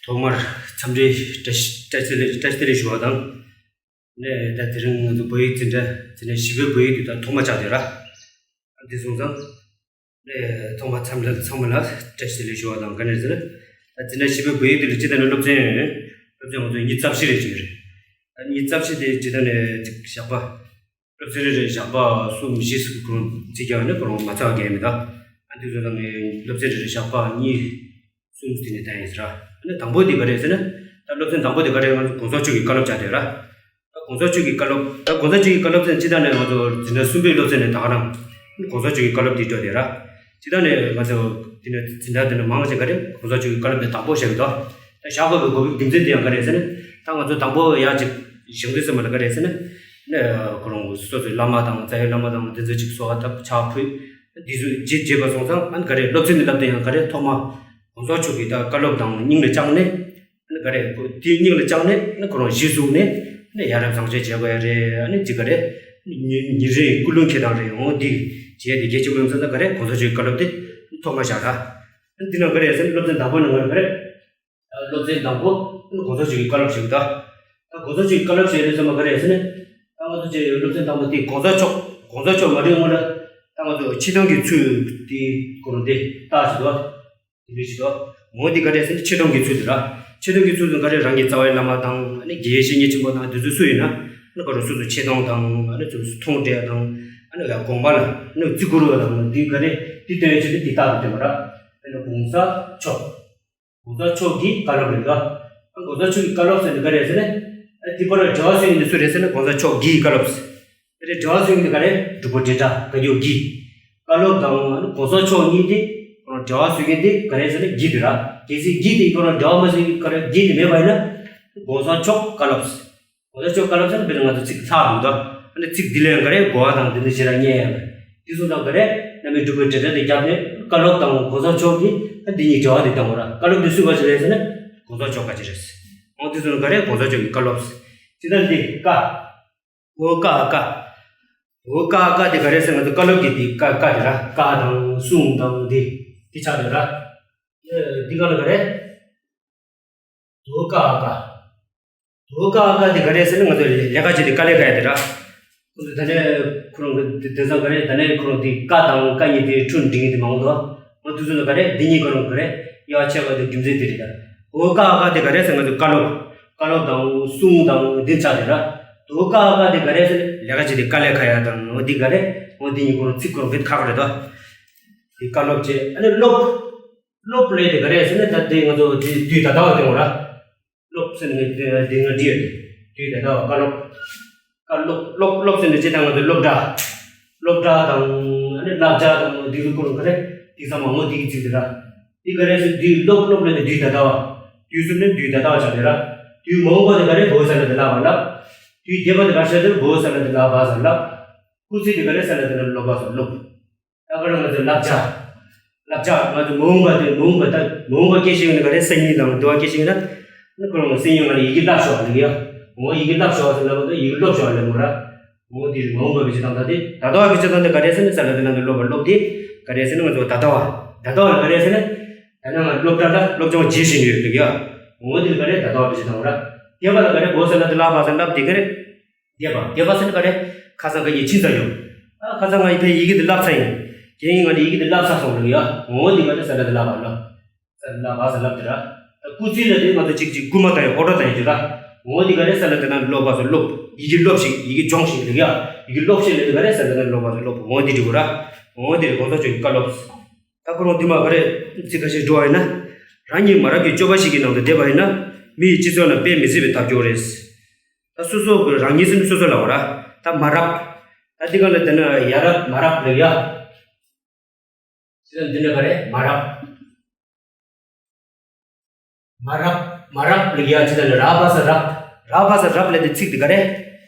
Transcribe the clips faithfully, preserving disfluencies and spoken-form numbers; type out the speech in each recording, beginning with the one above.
ཐོག་མར་འཚམས་འདྲི་བཀྲ་ཤིས་བཀྲ་ཤིས་བདེ་ལེགས་བཀྲ་ཤིས་བདེ་ལེགས་ཞུ་བ་དང་། ནས་ད་དེ་རིང་ང་ཚོ་བོད་ཡིག་འཛིན་གྲྭ་འཛིན་གྲྭ་བཞི་པའི་བོད་ཡིག་དེ་ད་ཐོག་མ་ཆགས་བསྡད་ར། འདི་སོང་ཙང་། ནས་ཐོག་མ་འཚམས་འདྲི་ཚང་མ་ལ་བཀྲ་ཤིས་བདེ་ལེགས་ཞུ་བ་དང་ག་ནས་ཟེར་ན། ད་འཛིན་གྲྭ་བཞི་པའི་བོད་ཡིག་དེ་ལ་སྤྱི་བཏང་ནས་སློབ་ཚན་ཡོད། སློབ་ཚན་ང་ཚོ་ཉི་ཤུ་རྩ་བཞི་རེ་ཅིག་རེད། ད་ཉི་ཤུ་རྩ་བཞི་དེ་སྤྱི་བཏང་ནས་ཅིག་བཞག་པ། སློབ་ཚན་རེ་རེ་བཞག་པ་གསུམ་བཞི་ཟེར་གོ་ཚིག་ཀྱང་ནི་ཁོ་རང་མ་ཚར་བ་རྒྱག་མི་ད། ཨ་འདི་ཚོ་ཚང་མས་སློབ་ཚན་རེ་རེ་བཞག་པ་གཉིས་གསུམ་དེ་ནས་བསྟན་ཡིན་ཟེར། ཨ་ནི་དང་པོ་དེ་ག་རེ་ཟེར་ན། ད་སློབ་ཚན་དང་པོ་དེ་ག་རེ་ང་ཚོ་གོང་ས་མཆོག་གི་བཀའ་སློབ་ཆགས་བསྡད་ར། ད་གོང་ས་མཆོག་གི་བཀའ་སློབ་ད་གོང་ས་མཆོག་གི་བཀའ་སློབ་ཚན་སྤྱི་བཏང་ནས་ང་ཚོ་འཛིན་གྲྭ་གསུམ་པའི་སློབ་ཚན་ནས་ད་ག་རང་། གོང་ས་མཆོག་གི་བཀའ་སློབ་དེ་སྤྲོད་བསྡད་ར། སྤྱི་བཏང་ནས་ང་ཚོ་དེ་ནས་འཛིན་གྲྭ་དེ་ནས་མང་ཆེ་ག་རེ་གོང་ས་མཆོག་གི་བཀའ་སློབ་དེ་དང་པོ་བཤད་གི་འདུག་ད་བཞག་དགོས་པའི་དགོས་པའི་རྒྱུ་མཚན་དེ་ཡང་ག་རེ་ཟེར་ན། ད་ང་ཚོ་དང་པོ་ཡག་ཅིག་བཞེངས་དུས་ཙམ་པ་ལ་ག་རེ་ཟེར་ན། ནས་ཁོ་རང་སོ་སོའི་བླ་མ་དང་རྩ་བའི་བླ་མ་དང་དེ་ཚོ་ཅིག་གསོལ་བ་བཏབ་ཕྱག་ཕུལ། འདི་ཚོ་རྗེས་རྗེས་པ་སོང་ཙང་ཨ་ནི་ག་རེ་སློབ་ཚན་འདི་བསླབ་དུས་ཡང་ག་རེ་ཐོག་མ་གོང་ས་མཆོག་གི་ད་བཀའ་སློབ་དང་སྙིང་ལ་བཅངས་ནས། ཨ་ནི་ག་རེ་ཁོ་དེའི་སྙིང་ལ་བཅངས་ནས་ཨ་ནི་ཁོ་རང་གཞི་བཟུང་ནས་ཨ་ནི་ཡ་རབས་བཟང་སྤྱོད་བྱེད་དགོས་ཡ་རེད། ཨ་ནི་ཅིག་ག་རེ་ཉིན་ཉིན་རེའི་ཀུན་སློང་འཁྱེར་སྟངས་རེད། འོ་འདི་བྱས་ཏེ་གལ་ཆེན་པོ་ཡིན་ཙང་ད་ག་རེ་གོང་ས་མཆོག་གི་བཀའ་སློབ་དེ་ཐོག་མ་བཞག་ད། ཨ་ནི་འདི་ནང་ག་རེ་ཟེར་ན་སློབ་ཚན་དང་པོ་ནང་ག་རེ་ག་རེ། སློབ་ཚན་དང་པོ་ནི་གོང་ས་མཆོག་གི་བཀའ་སློབ་ཞིག་ད། ད་གོང་ས་མཆོག་གི་བཀའ་སློབ་ཞིག་ལས་ཚང་མ་ག་རེ་ཟེར་ན། ད་ང་ཚོ་ཅིག་སློབ་ཚན་དང་པོ་དེ་གོང་ས་མཆོག་གོང་ས་མཆོག་མ་འགྲོའི་སྔོན་ལ་ད་ང་ཚོ་ཆེ་མཐོང་གི་ཚུལ་དེ་ཁོ་རང་དེ་ལྟ་ཞིག་ད། དེ་འདྲ་ཞིག་ད། འོ་དེ་ག་རེ་ཟེར་ན་ཆེ་མཐོང་གི་ཚུལ་དེ་ར། ཆེ་མཐོང་གི་ཚུལ་དེ་ག་རེ་རང་གི་རྩ་བའི་བླ་མ་དང་ཨ་ནི་དགེ་བའི་བཤེས་གཉེན་ཆེན་པོ་དང་དེ་ཚོ་སུ་ཡིན་ན་ཨ་ནི་ག་རེ་སོ་སོ་ཆེ་མཐོང་དང་ཨ་ནི་སོ་སོ་མཐོང་སྤྲད་དང་ཨ་ནི་དགོངས་པ་ལ་ཨ་ནི་བརྩི་བཀུར་བ་དང་དེ་ག་རེ་དེ་སྟོན་ཡོད་ཆེད་དུ་དེ་ལྟ་དུ་སྟོན་པ་ར། ཨ་ནི་གོང་ས་མཆོག་གོང་ས་མཆོག་གི་བཀའ་སློབ་རེད་འདུག་ཨ་གོང་ས་མཆོག་གི་བཀའ་སློབ་ཟེར་ནི་ག་རེ་ཟེར་ན། ཨ་དེ་པར་འབྲེལ་བ་བཟོས་ཡིན་དུ་སུ་རེད་ཟེར་ན་གོང་ས་མཆོག་གི་བཀའ་སློབ་ཟེར། དེ་འབྲེལ་བ་བཟོས་ཡིན་དུ་ག་རེ་འབྲུག་པ་འབྲེལ་སྒྲ་བཀའ་བརྒྱུད་ཀྱི་བཀའ་སློབ་དང་ཨ་ནི་གོང་ས་མཆོག་གཉིས་དེ་འབྲེལ་བ་བཟོས་ཡིན་དེ་ག་རེ་ཟེར་ན་གི་དེ་ར། གལ་སྲིད་གི་དེ་པར་འབྲེལ་བ་མ་བཟོས་ཡིན་ག་རེ་གི་དེ་མེད་པ་ཡིན་ན་གོང་ས་མཆོག་བཀའ་སློབ་ཟེར། གོང་ས་མཆོག་བཀའ་སློབ་ཟེར་ན་དཔེར་ན་ང་ཚོ་ཚིག་ལྷག་འདུག་ད། ཨ་ནི་ཚིག་འདི་ལ་ཡང་ག་རེ་གོ་བ་དང་འདི་འདི་ཞེ་དྲག་རྙེད་ཡ་མེད། དེ་སོང་ཙང་ག་རེ་རྣམ་དབྱེ་འབྲུག་པའི་འབྲེལ་སྒྲ་དེ་བརྒྱབ་ནས་བཀའ་སློབ་དང་གོང་ས་མཆོག་གིས་ཨ་འདི་གཉིས་འབྲེལ་བ་དེ་བཏང་བ་ར། བཀའ་སློབ་འདི་སུས་བཀའ་ཅི་རེད་ཟེར་ན་གོང་ས་མཆོག་བཀའ་ཅི་རེད། འོ་དེ་སོང་ཙང་ག་རེ་གོང་ས་མཆོག་གི་བཀའ་སློབ་ཟེར། ཅི་ལྟར་འདི་ཀ། འོ་ཀ་ཀ། འོ་ཀ་ཀ་དེ་ག་རེ་ཟེར་ན་ང་ཚོ་བཀའ་སློབ་ཀྱི་དེ་ཀ་ཀ་དེ་ར། ཀ་དང་གསུང་དང་དེ་དེ་ཆགས་དེ་ར། ཨ་འདི་ག་ལ་ག་རེ། དོ་ཀ་ཨ་ཀ། དོ་ཀ་ཨ་ཀ་དེ་ག་རེ་ཟེར་ན་ང་ཚོ་ལས་ཀ་བྱེད་དེ་དཀའ་ལས་ཁག་ཡ་དེ་ར། ཁོ་ཚོ་ད་ནས་ཁོ་རང་གི་དེ་དེང་སང་ག་རེ་ད་ནས་ཁོ་རང་དེ་ཀ་དང་ཀ་གཉིས་དེ་འཁྲུལ་འགྲིག་གི་དེ་མང་པོ་འདུག་ཨ་དུས་ཚོད་ལ་ག་རེ་དེ་གཉིས་ཁོ་རང་ག་རེ་ཡ་ཆེ་བ་དེ་རྒྱུ་མཚན་དེ་རེད་ད། དོ་ཀ་ཨ་ཀ་དེ་ག་རེ་ཟེར་ང་ཚོ་བཀའ་སློབ་བཀའ་སློབ་དང་གསུང་དང་འདི་ཆགས་དེ་ར། དོ་ཀ་ཨ་ཀ་དེ་ག་རེ་ཟེར་ན་ལས་ཀ་བྱེད་དེ་དཀའ་ལས་ཁག་ཡ་དང་འོ་དེ་ག་རེ་འོ་དེ་གཉིས་ཁོ་རང་ཚིག་ཁོ་རང་བེད་ཁག་རེད་ད། དེ་བཀའ་སློབ་བྱེད་ཨ་ནི་སློབ། སློབ་ལས་དེ་ག་རེ་ཟེར་ན་ད་དེ་ང་ཚོ་དེ་དུས་ད་ལྟ་བ་དེ་འོ་ར། སློབ་ཟེར་ནས་དེ་དེ་ང་འདྲི་ཡོད་དེ་དུས་ད་ལྟ་བ་བཀའ་སློབ། བཀའ་སློབ་སློབ་སློབ་ཟེར་ནས་ཅི་ད་ང་ཚོ་སློབ་གྲྭ། སློབ་གྲྭ་དང་ཨ་ནི་བསླབ་བྱ་དང་དེ་ཚོ་ཁོ་རང་ག་རེ་དེ་ཚང་མ་ངོ་དེ་གི་ཚིག་དེ་ར། དེ་ག་རེ་ཟེར་དུས་སློབ་སློབ་ལས་དེ་དུས་ད་ལྟ་བ། དུས་གསུམ་ནི་དུས་ད་ལྟ་བ་ཆགས་དེ་ར། དུས་མ་འོངས་པ་དེ་ག་རེ་བོད་ས་ལ་དེ་ལབ་པ་ལབ། དུས་འདས་པ་དེ་ག་རེ་ཟེར་དེ་བོད་ས་ལ་དེ་ལབ་པ་ཟེར་ལབ། སྐུལ་ཚིག་དེ་ག་རེ་ས་ལ་དེ་ལབ་སློབ་པ་ཟེར་སློབ། ད་ག་རང་ང་ཚོ་བསླབ་བྱ། བསླབ་བྱ་ང་ཚོ་མ་འོངས་པ་དེ་མ་འོངས་པ་ད་མ་འོངས་པ་སྐད་ཆ་ཡོང་ན་ག་རེ་སང་ཉིན་དང་དུ་བ་སྐད་ཆ་ཡོང་ན། ནི་ཁོ་རང་སང་ཉིན་ང་ལ་ཡི་གེ་བསླབ་ཤོག་ལབ་ཡ། འོ་ཡི་གེ་བསླབ་ཤོག་ཟེར་ལབ་པ་དང་ཡི་གེ་སློབ་ཤོག་ལབ་མོ་ར། འོ་དེ་རེད་མ་འོངས་པ་བེད་སྤྱོད་བཏང་ད་དེ་ད་ལྟ་བ་བེད་སྤྱོད་བཏང་དེ་ག་རེ་ཟེར་ན་ས་ལ་དེ་ན་དེ་སློབ་པ་སློབ་དེ་ག་རེ་ཟེར་ན་ང་ཚོ་ད་ལྟ་བ་ད་ལྟ་བ་ལ་ག་རེ་ཟེར་ན། ད་ནང་ང་སློབ་གྲྭ་ལ་སློབ་སྦྱོང་བྱེད་བཞིན་ཡོད་ལབ་ཡ། འོ་དེ་ལ་ག་རེ་ད་ལྟ་བ་བེད་སྤྱོད་བཏང་ར། འདས་པ་ལ་ག་རེ་བོད་ས་ལ་དེ་ལབ་པ་ཟེར་ལབ་དེ་ག་རེ། འདས་པ་འདས་པ་ཟེར་ན་ག་རེ། ཁ་སང་ཁ་ཉིན་ཕྱིན་ཚར་ཡོང་། ཨ་ཁ་སང་ང་ཡི་ཕའི་ཡི་གེ་འདི་བསླབ་ཚར་ཡིན། རྒན་ཡིན་ང་ནི་ཡི་གེ་འདི་བསླབ་ཚར་སོང་ལབ་ཡ། འོ་འདི་ག་རེ་ས་ལ་འདི་བསླབ་པ་ལ། ས་ལ་བ་ས་ལབ་འདི་ར། ད་སྐུལ་ཚིག་ལ་དེ་ང་ཚོ་གཅིག་གཅིག་སྐུལ་མ་བཏང་ཡོད་ཨོ་ཏོ་བཏང་ཡོད་ཅིག་ར། འོ་འདི་ག་རེ་ས་ལ་འདི་ན་སློབ་པ་སོ་སློབ། ཡི་གེ་སློབ་ཞིག་ཡི་གེ་སྦྱོང་ཞིག་ལབ་ཡ། ཡི་གེ་སློབ་ཞིག་ལ་འདི་ག་རེ་ས་ལ་འདི་ན་སློབ་པ་སོ་སློབ་འོ་འདི་འདྲི་གོ་ར། འོ་འདི་རེད་གོང་ས་མཆོག་གི་བཀའ་སློབ། ད་ཁོ་རང་འདི་མ་ག་རེ་ཚིག་ཁ་ཤས་འགྲོ་བ་ཡིན་ན། རང་ཉིད་མ་རབས་ཀྱི་སྤྱོད་པ་ཞིག་གི་ནང་དུ་བསྡད་པ་ཡིན་ན། མི་ཡི་སྤྱི་ཚོགས་ནང་དཔེ་མི་སྲིད་པའི་ཐབས་སྐྱོ་རེད། ད་སོ་སོ་གི་རང་ཉིད་ཟིན་སོ་སོ་ལ་བ་ར། ད་མ་རབས། ད་འདི་ག་ལ་དེ་ན་ཡ་རབས་མ་རབས་ལབ་ཡ། ཟེར་ན་འདི་ནས་ག་རེ་མ་རབས། མ་རབས་མ་རབས་ལབ་ཡ་ཅི་ལ་ལ་ར་བ་ས་རབས། ར་བ་ས་རབས་ལབ་དེ་ཚིག་དེ་ག་རེ།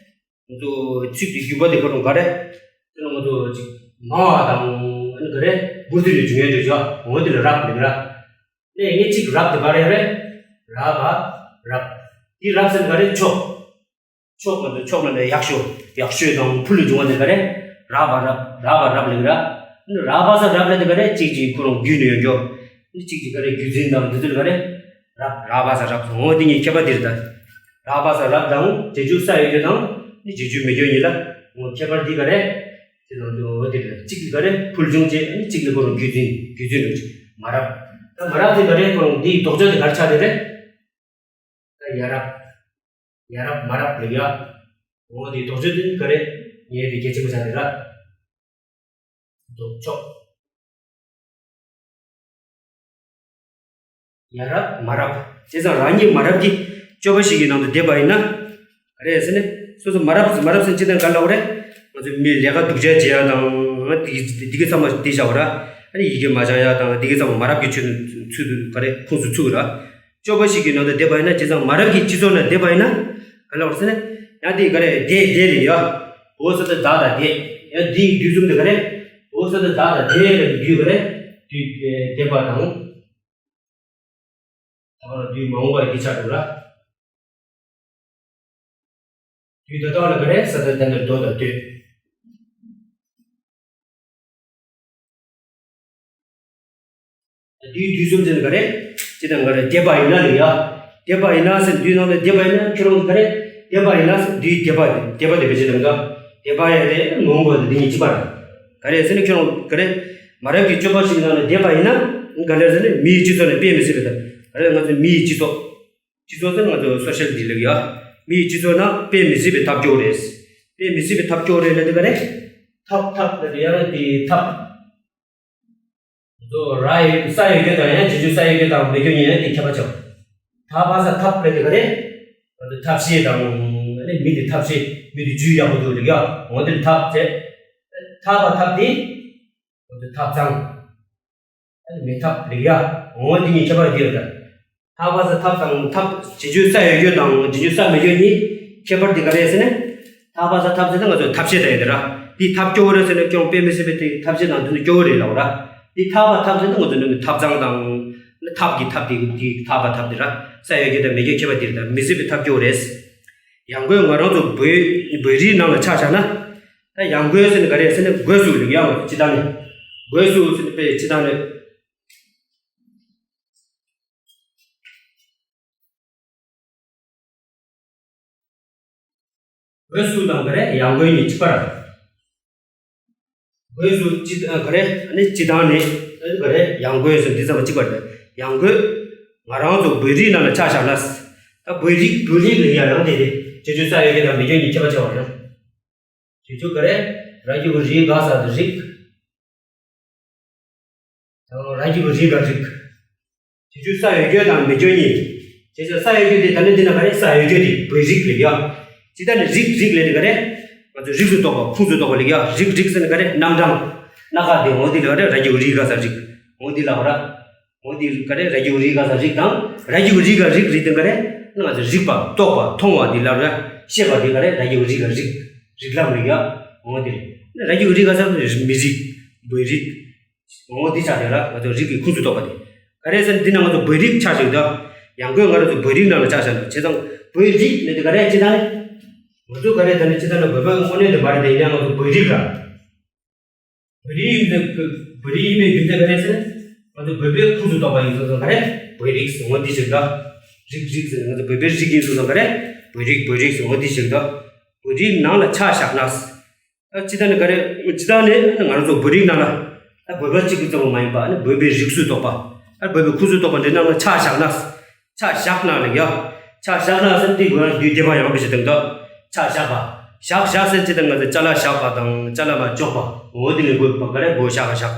ང་ཚོ་ཚིག་དེ་བརྒྱུད་པ་དེ་ཁོ་རང་ག་རེ། དེ་ནང་ང་ཚོ་ཅིག་མང་བ་དང་ཨ་ནི་ག་རེ་འབུར་དེ་ནས་བྱུང་ཡ་འདྲ་ཅིག་འོ་དེ་ལ་རབས་ལབ་ར། ནས་ངས་ཅིག་རབས་དེ་ག་རེ་རེད། ར་བ་རབས། དེ་རབས་ཟེར་ན་ག་རེ་ཕྱོགས། ཕྱོགས་ང་ཚོ་ཕྱོགས་ལ་ནས་ཡག་ཤོས་ཡག་ཤོས་དང་ཕུ་ལུ་བྱུང་བ་དེ་ག་རེ། ར་བ་རབས་ར་བ་རབས་ལབ་ར། ཨ་ནི་ར་བ་ས་རབས་ལབ་དེ་ག་རེ་ཅིག་ཅིག་ཁོ་རང་བརྒྱུད་ནས་ཡོད་འགྱོ། ཨ་ནི་ཅིག་ཅིག་ག་རེ་བརྒྱུད་འཛིན་དང་དེ་ཚོ་ལ་ག་རེ། རབ་ར་བ་ས་རབ་སོང་འོ་དེ་གཉིས་ཁྱད་པར་འདི་རེད་ད། ར་བ་ས་རབ་དང་རྗེས་འཇུག་ས་ཡོད་རྒྱུ་དང་ནི་རྗེས་འཇུག་མེད་རྒྱུ་གཉིས་ལ་འོ་ཁྱད་པར་འདི་ག་རེད། དེ་དང་དུ་འོ་དེ་རེད་གཅིག་ག་རེད་ཕུལ་བྱུང་བྱས་ནི་གཅིག་ལ་ཁོ་རང་རྒྱུ་མཚན་རྒྱུ་མཚན་རེད་མ་རབ། ད་མ་རབ་དེ་ག་རེད་ཁོ་རང་འདིའི་ལྡོག་ཕྱོགས་དེ་ག་རེ་ཆགས་དེ་རེད། ད་ཡ་རབས། ཡ་རབས་མ་རབས་ལབ་ཡ། འོ་དེ་ལྡོག་ཕྱོགས་དེ་ག་རེ། ངས་དེ་གལ་ཆེན་པོ་ཆགས་དེ་ར། ལྡོག་ཕྱོགས། ཡ་རབས་མ་རབས། བྱས་ཙང་རང་ཉིད་མ་རབས་ཀྱི་སྤྱོད་པ་ཞིག་གི་ནང་དུ་བསྡད་པ་ཡིན་ན། ག་རེ་ཟེར་ནས། སོ་སོ་མ་རབས་མ་རབས་ཟེར་ཅི་དང་ག་ལབ་རེད། ང་ཚོ་མི་ལས་ཀ་སྡུག་ཅག་བྱེད་ཡ་དང་། འདི་འདི་གི་ཚང་མ་འདི་བྱ་བ་ར། ཨ་ནི་ཡི་གེ་མ་སྦྱང་ཡ་དང་འདི་གི་ཚང་མ་མ་རབས་ཀྱི་ཆོས་ཚུལ་དུ་ག་རེ་ཁོངས་སུ་ཚུད་ར། སྤྱོད་པ་ཞིག་གི་ནང་དུ་བསྡད་པ་ཡིན་ན་བྱས་ཙང་མ་རབས་ཀྱི་སྤྱི་ཚོགས་ནང་བསྡད་པ་ཡིན་ན། ག་ལ་བར་ཟེར་ན། ཡང་དེ་ག་རེ་དེ་དེ་རེད་ཡ། འོ་ས་ད་ད་ད་དེ། ཡང་དེའི་དུས་གསུམ་དུ་ག་རེ། འོ་ས་ད་ད་ད་དེ་ལ་དུས་ག་རེ། དུས་བསྡད་པ་དང་། ད་བར་དུས་མ་འོངས་པ་ཡི་དེ་ཆགས་འགྲོ་ལ། དུས་ད་ལྟ་ལ་ག་རེ་ས་ད་ད་འདིར་དོ་ད་དུས། དུས་དུས་གསུམ་ཟེར་ན་ག་རེ། ཅི་དང་ག་རེ་བསྡད་པ་ཡིན་ན་ལ་ཡ། བསྡད་པ་ཡིན་ན་ཟེར་དུས་ནང་ལ་བསྡད་པ་ཡིན་ན་ཁྱོད་རང་ག་རེ། བསྡད་པ་ཡིན་ན་ཟེར་དུས་བསྡད་པ་བསྡད་པ་བསྡད་པ་ཅི་དང་ག་བསྡད་པ་ཡ་རེ་མ་འོངས་པ་ལ་འདི་གཉིས་གཅིག་པ་རེད། ག་རེ་ཟེར་ན་ཁྱོད་རང་ག་རེ། མ་རབས་ཀྱི་སྤྱོད་པ་ཞིག་ནང་ལ་བསྡད་པ་ཡིན་ན། ག་རེ་ཟེར་ན་མིའི་སྤྱི་ཚོགས་ནས་དཔེ་མི་སྲིད་པའི་ད། ག་རེ་ང་ཚོ་མིའི་སྤྱི་ཚོགས། སྤྱི་ཚོགས་ཟེར་ན་ང་ཚོ་སོ་ཤལ་འདི་ལ་ཡ། མིའི་སྤྱི་ཚོགས་ནང་དཔེ་མི་སྲིད་པའི་ཐབས་སྐྱོ་རེད། དཔེ་མི་སྲིད་པའི་ཐབས་སྐྱོ་རེད་ལ་དེ་ག་རེ། ཐབས་ཐབས་ལ་དེ་ཡ་ར་དེ་ཐབས། ཚོ་ར་ཡོད་ས་ཡོད་རྒྱུ་དང་ཡང་རྗེས་འཇུག་ས་ཡོད་རྒྱུ་དང་མེད་རྒྱུ་གཉིས་ཡང་དེ་ཁྱད་པར་ཆེ་བ། ཐ་བ་ས་ཐབས་ལ་དེ་ག་རེ། ང་ཚོ་ཐབས་ཤེས་དང་། ཨ་ནི་མི་དེ་ཐབས་ཤེས་མི་དེ་རྒྱུས་ཡག་པོ་འདུག་ལ་ཡ། འོ་དེ་ཐབས་བྱས། ཐ་བ་ཐབས་དེ། ང་ཚོ་ཐབས་གཙང་། ཨ་ནི་མི་ཐབས་ལ་ཡ། འོ་དེ་གཉིས་ཁྱད་པར་དེ་ཡོད་ད། ཐ་བ་ས་ཐབས་དང་ཐབས་རྗེས་འཇུག་ས་ཡོད་རྒྱུ་དང་རྗེས་འཇུག་ས་མེད་རྒྱུ་གཉིས་ཁྱད་པར་དེ་ག་རེ་ཟེར་ན། ཐ་བ་ས་ཐབས་ཟེར་ན་ང་ཚོ་ཐབས་ཤེས་དང་ཡིན་དེ་ར། དེ་ཐབས་སྐྱོ་བོ་རེད་ཟེར་ན་ཅུང་དཔེ་མི་སྲིད་པའི་དེ་ཐབས་ཤེས་དང་དེ་ཚོ་སྐྱོ་བོ་རེད་ལབ་ར། དེ་ཐ་བ་ཐབས་ཟེར་ན་ང་ཚོ་ནི་ཐབས་གཙང་དང་། ཐབས་ཀྱི་ཐབས་དེ་དེ་ཐ་བ་ཐབས་དེ་ར། ས་ཡོད་རྒྱུ་དང་མེད་རྒྱུ་ཁྱད་པར་དེ་རེད་ད་མི་སྲིད་པའི་ཐབས་སྐྱོ་བོ་རེད། ཡང་སྒོས་ང་རང་ཚོ་བོད་བོད་རིགས་ནང་ལ་ཆ་བཞག་ན། ད་ཡང་སྒོས་ཟེར་ན་ག་རེ་ཟེར་ན་སྒོས་སུ་ལུག་ཡང་སྤྱི་བཏང་ནས། སྒོས་སུ་ཟེར་ན་དཔེ་སྤྱི་བཏང་ནས། སྒོས་སུ་དང་ག་རེ་ཡང་སྒོས་གཉིས་གཅིག་པ་རེད། སྒོས་སུ་སྤྱི་ཨ་ག་རེ་ཨ་ནི་སྤྱི་བཏང་ནས་ཨ་ནི་ག་རེ་ཡང་སྒོས་སུ་འདི་ཙམ་པ་གཅིག་པ་རེད། ཡང་སྒོས་ང་རང་ཚོ་བོད་རིགས་ནང་ལ་ཆ་བཞག་ན། ད་བོད་རིགས་བོད་རིགས་ལ་ཡང་ཡང་དེ་དེ་རྗེས་འཇུག་ས་ཡོད་རྒྱུ་དང་མེད་རྒྱུ་གཉིས་ཁྱད་པར་ཆེ་བ་རེད། རྗེས་འཇུག་ག་རེ། ར་གི་གུ་རི་ག་ས་རིགས། དང་ར་གི་གུ་རི་ག་རིགས། རྗེས་འཇུག་ས་ཡོད་རྒྱུ་དང་མེད་རྒྱུ་གཉིས། རྗེས་འཇུག་ས་ཡོད་རྒྱུ་དེ་ད་ནི་འདི་ན་ག་རེ་ས་ཡོད་རྒྱུ་དེ་བོད་རིགས་ལ་ཡ། ཇི་ལྟར་ནི་རིགས་རིགས་ལ་ནི་ག་རེ། ང་ཚོ་རིགས་སུ་གཏོགས་པ་ཁུངས་སུ་གཏོགས་པ་ལ་ཡ་རིགས་རིགས་ཟེར་ནི་ག་རེ་རྣམ་གྲངས། སྣ་ཁ་དེ་འོ་དེ་ལ་ག་རེ་ར་གི་གུ་རི་ག་ས་རིགས། འོ་དེ་ལ་འོ་ར། འོ་དེ་ག་རེ་ར་གི་གུ་རི་ག་ས་རིགས་དང་ར་གི་གུ་རི་ག་རིགས་རིགས་དེ་ག་རེ། ང་ཚོ་རིག་པ་རྟོགས་པ་མཐོང་བ་དེ་ལ་ར། ཤེས་པ་དེ་ག་རེ་ར་གི་གུ་རི་ག་རིགས། རིགས་ལམ་ལ་ཡ། འོ་དེ་རེད། ར་གི་གུ་རི་ག་ས་མི་རིགས་བོད་རིགས། འོ་འདི་ཆགས་བསྡད་ལ་ང་ཚོ་རིགས་ཀྱི་ཁུངས་སུ་གཏོགས་པ་དེ། ག་རེ་ཟེར་ན་འདི་ན་ང་ཚོ་བོད་རིགས་ཆགས་ཤིག་ད། ཡང་སྒོས་ང་རང་ཚོ་བོད་རིགས་ནང་ལ་ཆགས་བཞག་ན་བྱས་ཙང་བོད་རིགས་ནི་འདི་ག་རེ་ཅི་ད་ནི། ང་ཚོ་ག་རེ་ད་ནི་ཅི་ད་ནི་བོད་པ་དངོས་གནས་དུ་མ་རེད་དེ་ཡིན་ན་ང་ཚོ་བོད་རིགས་ར། བོད་རིགས་ཡིན་དུ་བོད་རིགས་ཡིན་པའི་རྒྱུ་མཚན་ག་རེ་ཟེར་ན། ང་ཚོ་བོད་པའི་ཁུངས་སུ་གཏོགས་པ་ཡིན་སོང་ཙང་ག་རེ་བོད་རིགས་ཟེར་ངོ་འདི་ཞིག་ད། རིགས་རིགས་ཟེར་ང་ཚོ་བོད་པའི་རིགས་ཡིན་སོང་ཙང་ག་རེ་བོད་རིགས་བོད་རིགས་ཟེར་ངོ་འདི་ཞིག་ད། བོད་རིགས་ནང་ལ་ཆ་བཞག་ན། ད་སྤྱི་བཏང་ནས་ག་རེ། སྤྱི་བཏང་ནས་ང་རང་ཚོ་བོད་རིགས་ནང་ལ། ད་བོད་པ་གཅིག་པུ་ཙམ་མ་ཡིན་པ་ནི་བོད་པའི་རིགས་སུ་གཏོགས་པ། ད་བོད་པའི་ཁུངས་སུ་གཏོགས་པ་འདི་ནང་ལ་ཆ་བཞག་ན། ཆ་བཞག་ན་ལ་ཡ། ཆ་བཞག་ན་ཟེར་དེ་ང་རང་དུས་བདེ་བ་ཡང་བི་ཞིག་དང་ད། ཆ་བཞག་པ། བཞག་བཞག་ཟེར་ཅི་དང་ང་ཚོ་ཅ་ལག་བཞག་པ་དང་ཅ་ལག་མ་འཇོག་པ། འོ་དེ་ནས་དགོས་པ་ག་རེ་སྒོ་བཞག་པ་བཞག་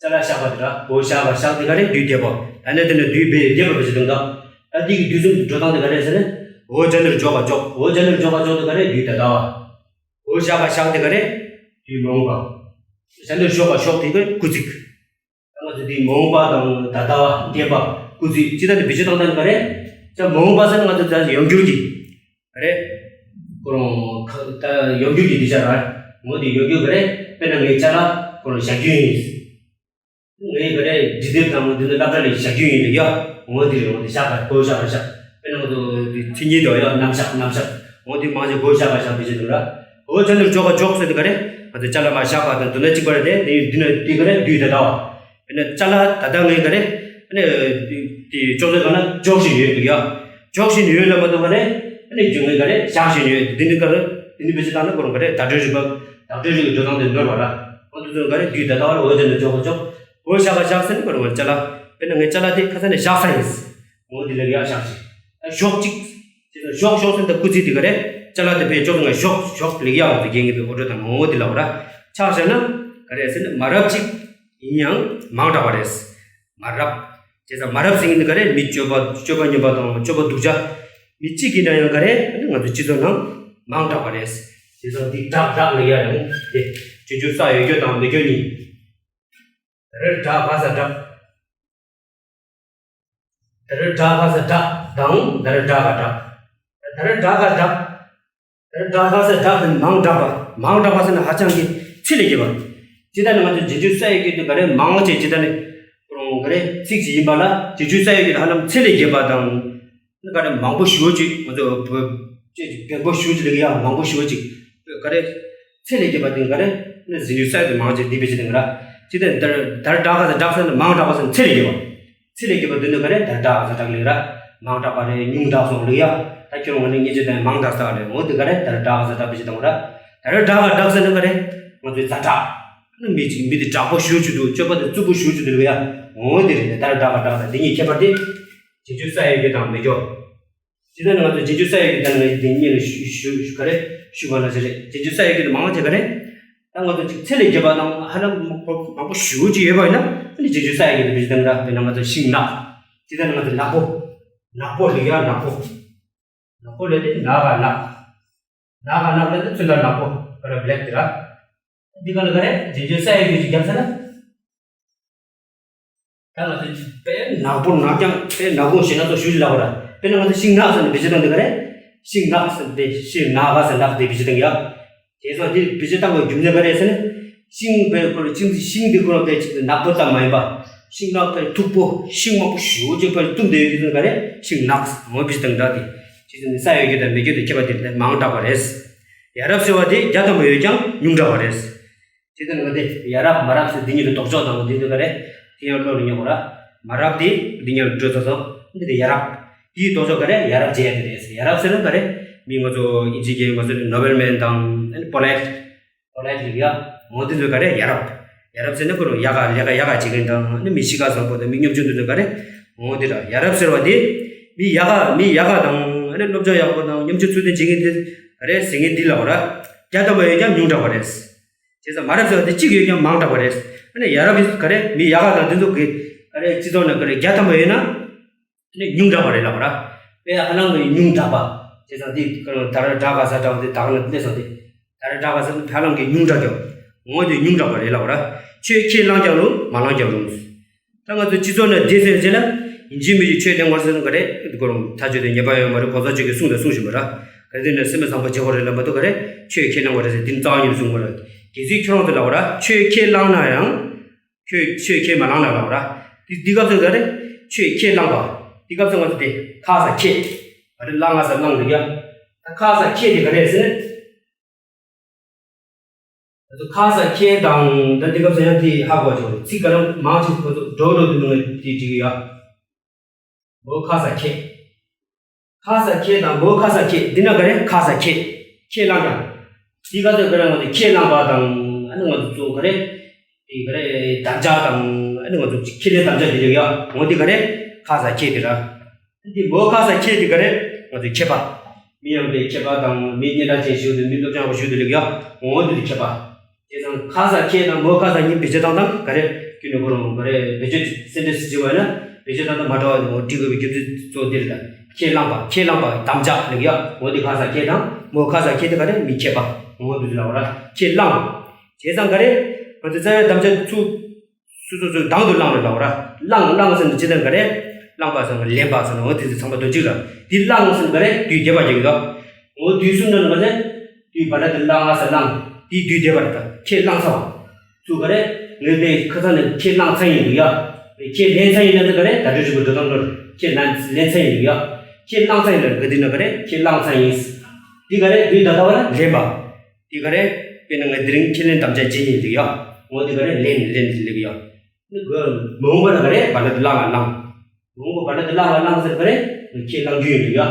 ཅ་ལག་བཞག་པ་དེ་ར་སྒོ་བཞག་པ་བཞག་དེ་ག་རེ་དུས་བདེ་བ། ད་ནས་དེ་ནས་དུས་བདེ་བ་བི་ཞིག་དང་ད། ད་དེ་གི་དུས་གསུམ་དུ་འགྲོ་སྟངས་དེ་ག་རེ་ཟེར་ན། འོ་ཅ་ནེར་འཇོག་པ་འཇོག་འོ་ཅ་ནེར་འཇོག་པ་འཇོག་དེ་ག་རེ་དུས་ད་ལྟ་བ། འོ་བཞག་པ་བཞག་དེ་ག་རེ། དུས་མ་འོངས་པ། བྱ་འདིར་ཞོག་པ་ཞོག་དེ་ག་རེ་སྐུལ་ཚིག་ད་ང་ཚོ་དུས་མ་འོངས་པ་དང་ད་ལྟ་བ་རྒན་པ་སྐུལ་ཚིག་ཅི་ལྟར་དུ་བེད་སྤྱོད་བཏང་སྟངས་ག་རེ། ཅག་མ་འོངས་པ་ཟེར་ན་ང་ཚོ་ད་ཡོང་འགྱུར་གྱི། ག་རེ། ཁོ་རང་ཁ་ད་ཡོང་འགྱུར་གྱི་དེ་ཆ་ར། ངོ་དེ་ཡོང་འགྱུར་ག་རེ། དཔེར་ན་ངའི་ཅ་ལག་ཁོ་རང་བཞག་རྒྱུ་ཡིན། ངའི་ག་རེ་འབྲི་དེབ་དང་མོ་འདི་ནི་སློབ་གྲྭ་ལས་བཞག་རྒྱུ་ཡིན་ལ་ཡ། འོ་འདི་རེད་འོ་འདི་བཞག་པ་སྒོ་བཞག་པ་བཞག་དཔེར་ན་ང་ཚོ་འདི་མཚན་ཉིད་དོ་ཡ་རྣམ་གཞག་རྣམ་གཞག་འོ་འདི་མང་ཆེ་སྒོ་བཞག་པ་བཞག་པའི་ཆེད་དུ་ར། འོ་ཅ་ནེར་འཇོག་པ་འཇོག་ཟེར་དེ་ག་རེ། ང་ཚོ་ཅ་ལག་མ་བཞག་པ་དང་འདི་ན་གཅིག་པ་རེད་དེ་འདི་འདི་ན་འདི་ག་རེ་དུས་ད་ལྟ་བ། དཔེར་ན་ཅ་ལག་ད་ལྟ་ངའི་ག་རེ། ཨ་ནི་དེ་ཅོག་ཙེ་སྒང་ལ་འཇོག་བཞིན་ཡོད་འདུག་ཡ། འཇོག་བཞིན་ཡོད་ལབ་མ་གཏོགས་ག་རེ། ཨ་ནི་རྒྱུ་མཚན་ག་རེ་བཞག་བཞིན་ཡོད། འདི་ནི་ག་རེ། འདི་ནི་བེད་སྤྱོད་བཏང་ན་ཁོ་རང་ག་རེ་བརྡ་སྤྲོད་རིག་པ། བརྡ་སྤྲོད་རིག་པའི་འགྲོ་སྟངས་དེ་ནོར་བ་ར། ཨ་འདི་ཚོ་ག་རེ་དུས་ད་ལྟ་བ་ལ་འོ་དེ་ནི་འཇོག་གོ་འཇོག་འོ་བཞག་ག་བཞག་ཟེར་ནི་ཁོ་རང་ག་ཅ་ལག་དཔེར་ན་ངའི་ཅ་ལག་དེ་ཁ་ས་ནས་བཞག་ས་ཡིན། འོ་འདི་ལ་ཡ་བཞག་ཅིག་ཨ་ཞོག་ཅིག་ཅེས་སོགས་ཞོག་ཞོག་ཟེར་ད་སྐུལ་ཚིག་དེ་ག་རེ། ཅ་ལག་དེ་ཕའི་ཅོག་ཙེ་ནང་ཞོག་ཞོག་ལེགས་ཡག་འོང་དུ་རྒྱན་གྱི་ཨོ་སྒྲོ་དང་ངོ་བོ་དེ་ལ་འོ་ར། ཆགས་བཞག་ན་ག་རེ་ཟེར་ན་མ་རབས་ཅིག་ཡིན་ཡང་མང་དྲགས་པ་རེད། མ་རབས། བྱས་ཙང་མ་རབས་ཟེར་མཁན་དེ་ག་རེ་མི་སྤྱོད་པ་སྤྱོད་པ་ངན་པ་དང་སྤྱོད་པ་སྡུག་ཅག་མི་གཅིག་གིས་ན་ཡང་ག་རེ་ང་ཚོའི་སྤྱི་ཚོགས་ནང་མང་དྲགས་པ་རེད། བྱས་ཙང་འདི་དྲགས་དྲགས་ལེགས་ཡག་རེད་འོང་དེ། རྗེས་འཇུག་ས་ཡོད་རྒྱུ་དང་མེད་རྒྱུ་གཉིས། ད་རེར་དྲག་ག་ས་དྲག་ད་རེར་དྲག་ག་ས་དྲག་དང་ད་རེར་དྲག་ག་དྲག་ད་རེར་དྲག་ག་དྲག་ད་རེར་དྲག་ག་ས་དྲག་དེ་མང་དྲགས་པ། མང་དྲགས་པ་ཟེར་ན་ཧ་ཅང་གི་ཚད་ལས་བརྒལ་བ། ཇི་ལྟར་ནི་ང་ཚོ་རྗེས་འཇུག་ས་ཡོད་རྒྱུ་དེ་ག་རེ་མང་བ་བྱས་ཇི་ལྟར་ནི་ཁོ་རང་ག་རེ་ཚིག་ཅིག་ཡིན་པ་ལ་རྗེས་འཇུག་ས་ཡོད་རྒྱུ་དེ་ཧ་ལམ་ཚད་ལས་བརྒལ་བ་དང་། ནི་ག་རེ་མང་པོ་ཞེ་པོ་ཅིག་ང་ཚོ་བོད་ཅེས་ཅིག་བེམ་པོ་ཞེ་པོ་ཅིག་ལ་ཡང་མང་པོ་ཞེ་པོ་ཅིག་ག་རེ། ཚད་ལས་བརྒལ་བ་དེ་ག་རེ། ནི་རྗེས་འཇུག་ས་ཡོད་རྒྱུ་མང་ཆེ་འདི་བེད་སྤྱོད་དེ་ང་ར། ཅི་སྟེ་ད་རེར་དྲག་ག་ས་དྲག་ཟེར་ན་མང་དྲགས་པ་ཟེར་ན་ཚད་ལས་བརྒལ་བ། ཚད་ལས་བརྒལ་བ་འདི་ནི་ག་རེ་ད་རེར་དྲག་ག་ས་དྲག་ལེགས་ར། མང་དྲགས་པ་རེད། ཉུང་དྲགས་སོང་ལེགས་ཡ། ད་ཁྱོད་རང་ནི་ངེས་ཅི་ད་མང་དྲགས་ས་རེད། འོ་འདི་ག་རེ་ད་རེར་དྲག་ག་ས་དྲག་བེད་སྤྱོད་དང་ར། ད་རེར་དྲག་ག་དྲག་ཟེར་ན་ག་རེ། ང་ཚོའི་ཛ་དྲག་ནི་མི་གཅིག་མི་འདི་དྲག་པོ་ཞེ་པོ་ཅིག་འདུག་སྤྱོད་པ་འདི་རྩུབ་པོ་ཞེ་པོ་ཅིག་འདུག་ལེགས་ཡ། འོ་འདི་རེད། ད་རེར་དྲག་ག་དྲག་ཟེར་འདི་གཉིས་ཁྱད་པར་དེ། རྗེས་འཇུག་ས་ཡོད་རྒྱུ་དང་མེད་རྒྱུ། ཇི་ལྟར་ནི་ང་ཚོ་རྗེས་འཇུག་ས་ཡོད་རྒྱུ་དང་ངས་འདི་གཉིས་ལ་ཞུ་ཞུ་ཞུ་ག་རེ་ཞུ་བ་ལ་ཟེར་རེད། རྗེས་འཇུག་ས་ཡོད་རྒྱུ་དེ་མང་ཆེ་ག་རེ། ད་ང་ཚོ་ཅིག་ཚད་ལས་བརྒལ་བ་དང་ཧ་ལམ་མང་པོ་མང་པོ་ཞེ་པོ་ཅིག་ཡོད་པ་ཡིན་ན་ཨ་ནི་རྗེས་འཇུག་ས་ཡོད་རྒྱུ་དེ་བེད་སྤྱོད་དང་འདྲ། དཔེར་ན་ང་ཚོ་ཤིང་ནགས། ཇི་ལྟར་ནི་ང་ཚོ་ནག་པོ། ནག་པོ་ལེགས་ཡ་ནག་པོ། ནག་པོ་ལས་དེ་ནག་ག་ནག་ནག་ག་ནག་ལས་དེ་ཚོན་མདོག་ནག་པོ་ག་རེ་བྷེ་ལེག་དེ་ར། འདི་ག་ལ་ག་རེ་རྗེས་འཇུག་ས་ཡོད་རྒྱུ་ཅིག་བརྒྱབ་ཟེར་ན། ད་ང་ཚོ་དཔེ་ནག་པོ་ནག་རྐྱང་དཔེ་ནག་པོ་ཞེ་ན་ཚོ་ཞུ་ཞུ་ལབ་པ་ར། དཔེར་ན་ང་ཚོ་ཤིང་ནགས་ཟེར་ནས་བེད་སྤྱོད་བཏང་དུས་ག་རེ། ཤིང་ནགས་ཟེར་ཏེ་ཤིང་ནག་ག་ཟེར་ནགས་དེ་བེད་སྤྱོད་བཏང་གི་ཡ། དེ་ཚོ་དེ་བེད་སྤྱོད་བཏང་བའི་རྒྱུ་མཚན་ག་རེ་ཟེར་ན། ཤིང་དཔེ་ཁོ་ར་ཤིང་ཤིང་དེ་ཁོ་ར་དཔེ་ཅིག་ནག་པོ་ཙམ་མ་ཡིན་པ། ཤིང་ནགས་དཔེ་མཐུག་པོ་ཤིང་མང་པོ་ཞེ་པོ་ཅིག་དཔེ་བཏུམས་བསྡད་ཡོད་དུས་ག་རེ་ཤིང་ནགས་ངོ་བེད་སྤྱོད་བཏང་འདྲ་དེ། ཅི་ཟེར་ན་ས་ཡོད་རྒྱུ་དང་མེད་རྒྱུ་དེ་ཁྱད་པར་དེ་མང་དྲགས་པ་རེད། ཡ་རབས་ཟེར་བ་དེ་རྒྱ་དང་པོ་ཡོད་ཀྱང་ཉུང་དྲགས་པ་རེད། དེ་ལྟར་ང་དེ་ཡ་རབས་མ་རབས་ཟེར་འདི་གཉིས་ལ་ལྡོག་ཕྱོགས་དང་འདི་འདི་ག་རེ། དེ་ཡང་བློ་ལ་ཉོག་ར། མ་རབས་དེ་འདི་གཉིས་ལ་འགྲོ་ཚར་སོང་། འདི་དེ་ཡ་རབས། དེའི་ལྡོག་ཕྱོགས་ག་རེ་ཡ་རབས་བྱས་ཡ་དེ་རེད། ཡ་རབས་ཟེར་ན་ག་རེ། མི་ང་ཚོ་ཨིན་ཇི་སྐད་ང་ཚོ་ནོ་བེལ་མན་དང་ཨ་ནི་པོ་ལའེཊ། པོ་ལའེཊ་ལེགས་ཡ། འོ་དེ་ཚོ་ག་རེ་ཡ་རབས། ཡ་རབས་ཟེར་ན་ཁོ་རང་ཡག་ག་ལས་ཀ་ཡག་ག་བྱེད་མཁན་དང་ཨ་ནི་མི་གཤིས་ཀ་བཟང་པོ་དང་མི་སྙོམ་ཆུང་དེ་ཚོ་ག་རེ། འོ་དེ་ར་ཡ་རབས་ཟེར་བ་དེ། མི་ཡག་ག་མི་ཡག་ག་དང་ཨ་ནི་སློབ་སྦྱོང་ཡག་པོ་དང་སྙོམ་ཆུང་ཚུལ་ལྡན་བྱེད་མཁན་དེ་ག་རེ་ཟེར་མཁན་འདི་ལབ་པ་ར། རྒྱ་དང་པོ་ཡོད་ཀྱང་ཉུང་དྲགས་པ་རེད། བྱས་ཙང་མ་རབས་ཟེར་བ་དེ་གཅིག་ཡོད་ཀྱང་མང་དྲགས་པ་རེད། ཨ་ནི་ཡ་རབས་ག་རེ་མི་ཡག་ག་དང་དེ་ཚོ་གི་ག་རེ་སྤྱི་ཚོགས་ནང་ག་རེ་རྒྱ་དང་པོ་ཡོད་ན་ཨ་ནི་ཉུང་དྲགས་པ་རེད་ལབ་པ་ར། དཔེ་ཧ་ལམ་གི་ཉུང་དྲགས་པ། བྱས་ཙང་དེ་ག་རེ་ད་ར་དྲག་ག་ས་དྲག་དེ་ད་ག་ན་སླེབས་སོང་དེ། ད་ར་དྲག་ག་ས་ཧ་ལམ་གི་ཉུང་དྲགས་ཀྱང་ངོ་དེ་ཉུང་དྲགས་པ་རེད་ལབ་པ་ར། ཆོས་ཁས་བླངས་ཀྱང་རུང་མ་བླངས་ཀྱང་རུང་། ད་ང་ཚོ་སྤྱི་ཚོགས་ནང་བསྡད་ཟེར་རྗེས་ལ་ཡིན་གཅིག་མིན་གཅིག་ཆོས་གླེང་བར་ཟེར་ན་ག་རེ་ཁོ་རང་ཐག་ཆོད་དེ་ཉེས་པ་ཡོད་མ་རེད། གོང་ས་མཆོག་གིས་གསུངས་དང་གསུང་བཞིན་པ་ར། ག་རེ་དེ་ནས་སེམས་པ་བཟང་པོ་བྱེད་དགོས་རེད་ལབ་མ་གཏོགས་ག་རེ་ཆོས་ཁས་བླངས་པ་རེད་ཟེར་འདི་རྩ་བ་ཉིད་ནས་གསུང་གི་མ་རེད། གལ་སྲིད་ཁྱོད་རང་ཚོ་ལབ་པ་ར་ཆོས་ཁས་བླངས་ན་ཡང་ཁྱོད་ཆོས་ཁས་མ་བླངས་ན་ལབ་པ་ར། འདི་འདི་སྐབས་སུ་ག་རེ་ཆོས་ཁས་བླངས་པ། འདི་སྐབས་སུ་ང་ཚོ་དེ་ཁ་ས་ཁས་ག་རེ་བླངས་ང་ས་བླངས་འདུག་ཡ། ད་ཁ་ས་ཁས་དེ་ག་རེ་ཟེར་ན། ང་ཚོ་ཁ་ས་ཁས་དང་ད་འདི་སྐབས་སུ་ཡང་དེ་ཧ་གོ་ཆོག་རེད། ཚིག་ག་རེ་མང་ཆེ་ཁོ་ཚོ་འགྲོ་འགྲོ་དུ་མི་ངོས་དེ་འགྲིག་གི་ཡ། མོ་ཁ་ས་ཁས། ཁ་ས་ཁས་དང་མོ་ཁ་ས་ཁས་འདི་ན་ག་རེ་ཁ་ས་ཁས། ཁས་བླངས་ཀྱང་། འདི་ག་ཚོད་ག་རེ་ང་ཚོ་ཁས་བླངས་པ་དང་ཨ་ནི་ང་ཚོ་གཙོ་ག་རེ། དེ་ག་རེ་དམ་བཅའ་དང་ཨ་ནི་ང་ཚོ་ཁས་ལེན་དམ་བཅའ་དེ་རེད་ཡ། འོ་འདི་ག་རེ་ཁ་ས་ཁས་དེ་ར། འདི་མོ་ཁ་ས་ཁས་དེ་ག་རེ་ང་ཚོ་མཁས་པ། མི་ཡངས་པའི་མཁས་པ་དང་མི་སྙན་གྲགས་ཅན་ཞིག་ཏུ་མི་སློབ་སྦྱོང་བ་ཞིག་ཏུ་ལེགས་ཡ། འོ་འདི་དེ་མཁས་པ། བྱས་ཙང་ཁ་ས་ཁས་དང་མོ་ཁ་ས་གཉིས་བེད་སྤྱོད་བཏང་སྟངས་ག་རེ། ཁྱོད་ནི་ཁོ་རང་ག་རེ་བེད་སྤྱོད་སེམས་ཁྲལ་སྲིད་བྱེད་པ་ཡིན་ན་བེད་སྤྱོད་བཏང་སྟངས་མ་འདྲ་བ་ཡིན་ནོ་འགྲིག་དགོས་པའི་རྒྱུ་མཚན་གཙོ་བོ་དེ་རེད། ད་ཁས་བླངས་པ་ཁས་བླངས་པ་དམ་བཅའ་ལེགས་ཡ། འོ་འདི་ཁ་ས་ཁས་དང་མོ་ཁ་ས་ཁས་དེ་ག་རེ་མི་མཁས་པ། འོ་འདི་ལ་བ་ར་ཁས་བླངས། བྱས་ཙང་ག་རེ། ང་ཚོ་རྩ་བའི་དམ་བཅའ་ཚུ། སོ་སོ་སོའི་དང་དུ་བླངས་རེད་ལབ་ར། བླངས་བླངས་ཟེར་ནས་ཅི་ལྟར་ག་རེ། བླངས་པ་ཟེར་ན་ལེན་པ་ཟེར་ན་འོ་དེ་ཚོ་ཚང་མ་དོན་གཅིག་ར། འདི་བླངས་ཟེར་ན་ག་རེ་དུས་འདས་པ་ཞིག་རེད། འོ་དུས་གསུམ་ནང་ནས་ག་རེ། དུས་བར་དུ་བླངས་ང་ཟེར་བླངས། དེའི་དུས་འདས་པ་རེད་ད། ཁས་བླངས་ཚར་བ། ཚུར་ག་རེ། ངས་དེ་ཁ་སང་ནས་ཁས་བླངས་ཚར་ཡིན་འདུག་ཡ། ཁས་ལེན་ཚར་ཡིན་ན་ཚུར་ག་རེ་ད་དུས་ཞིག་གི་འགྲོ་སྟངས་འགྲོ། ཁས་ལེན་ལེན་ཚར་ཡིན་འདུག་ཡ། ཁས་བླངས་ཚར་ཡིན་ན་ག་དུས་ན་ག་རེ་ཁས་བླངས་ཚར་ཡིན། འདི་ག་རེ་དུས་ད་ལྟ་བ་ལ་ལེན་པ། དེ་ག་རེ། དཔེར་ན་ང་དེ་རིང་ཁས་ལེན་དམ་བཅའ་བྱེད་ཡིན་ལེགས་ཡ། འོ་དེ་ག་རེ་ལེན་ལེན་ལེགས་ཡ། ནི་ག་མ་འོངས་པ་ན་ག་རེ་བར་ལ་བླངས་ང་བླངས། མ་འོངས་པ་བར་ན་དེ་བླངས་བ་བླངས་ཟེར་ག་རེ། ཁས་བླངས་རྒྱུ་ཡིན་ལ་ཡ། ཨ་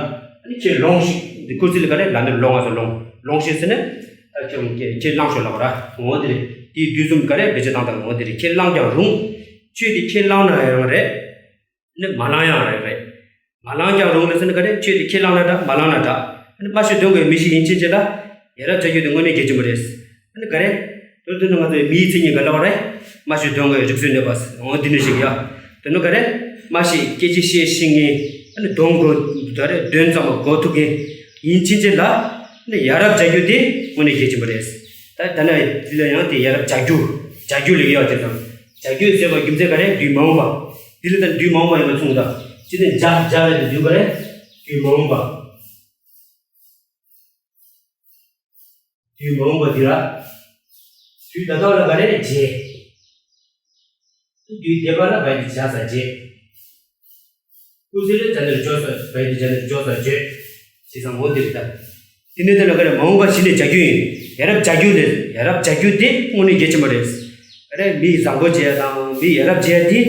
ནི་ཁས་ལོངས་ཤིག་འདི་སྐུལ་ཚིག་ལ་ག་རེ་ལ་ནི་ལོངས་ཨ་ཟེར་ལོངས་ལོངས་ཤིག་ཟེར་ནས། ཨ་ཁས་ཁས་ཁས་བླངས་ཤོག་ལབ་པ་ར། འོ་དེ་རེད། དེའི་དུས་གསུམ་ག་རེ་བེད་སྤྱོད་བཏང་དང་འོ་དེ་རེད། ཁས་བླངས་ཀྱང་རུང་། ཆོས་དེ་ཁས་བླངས་ན་ཡང་རེད། ནི་མ་བླངས་ཡང་རེད་རེད། མ་བླངས་ཀྱང་རུང་ལ་ཟེར་ན་ག་རེ། ཆོས་དེ་ཁས་བླངས་ན་འདྲ་མ་བླངས་ན་འདྲ། ཨ་ནི་སྨྲ་ཤེས་དོན་གོ་བའི་མི་ཞིག་ཡིན་ཕྱིན་ཆད་ལ། ཡ་རབས་བྱ་རྒྱུ་དེ་དངོས་གནས་གལ་ཆེན་པོ་རེད། ཨ་ནི་ག་རེ། དོན་དུ་ནི་ང་ཚོའི་མིའི་མཚན་ཉིད་ག་ལབ་པ་རེད། སྨྲ་ཤེས་དོན་གོ་བའི་རིགས་སུ་གནས་པ། འོ་འདི་ནི་ཞིག་ཡ། དོན་དུ་ག་རེ། སྨྲ་ཤེས་སྐད་ཆ་བཤད་ཤེས་མཁན། ཨ་ནི་དོན་གོ་ག་རེ་དོན་ཚང་མ་གོ་ཐུབ་མཁན་ཡིན་ཕྱིན་ཆད་ལ། ཨ་ནི་ཡ་རབས་བྱ་རྒྱུ་དེ་དངོས་གནས་གལ་ཆེན་པོ་རེད། ད་ད་ནི་འདི་ལ་ཡང་དེ་ཡ་རབས་བྱ་རྒྱུ། བྱ་རྒྱུ་ལབ་ཡོད་དེ་དང་། བྱ་རྒྱུ་ཟེར་བ་རྒྱུ་མཚན་ག་རེ། དུས་མ་འོངས་པ། འདི་ལ་ད་དུས་མ་འོངས་པ་ཡིན་པ་མཚུངས་དང་། ཅི་ནས་བྱ་བྱ་ལ་དེ་དུས་ག་རེ། དུས་མ་འོངས་པ། དུས་མ་འོངས་པ་འདི་ལ། དུས་ད་ལྟ་བ་ལ་ག་རེ་རེད་བྱས། དུས་འདས་པ་ལ་བ་ཡི་བྱ་ས་བྱས། སྐུལ་ཚིག་ལ་བྱ་ནི་བརྗོད་ས་བ་ཡི་བྱ་ནི་བརྗོད་ས་བརྗོད། ཞེས་སམ་འོ་འདི་རེད་ད། དེ་ནས་དེ་ལ་ག་རེ་མ་འོངས་པ་གཞི་ནས་བྱ་རྒྱུ་ཡིན། ཡ་རབས་བྱ་རྒྱུ་དེ་ཡ་རབས་བྱ་རྒྱུ་དེ་དངོས་གནས་གལ་ཆེན་པོ་རེད། ག་རེ་མི་བཟང་པོ་བྱས་དང་མི་ཡ་རབས་བྱས་དེ་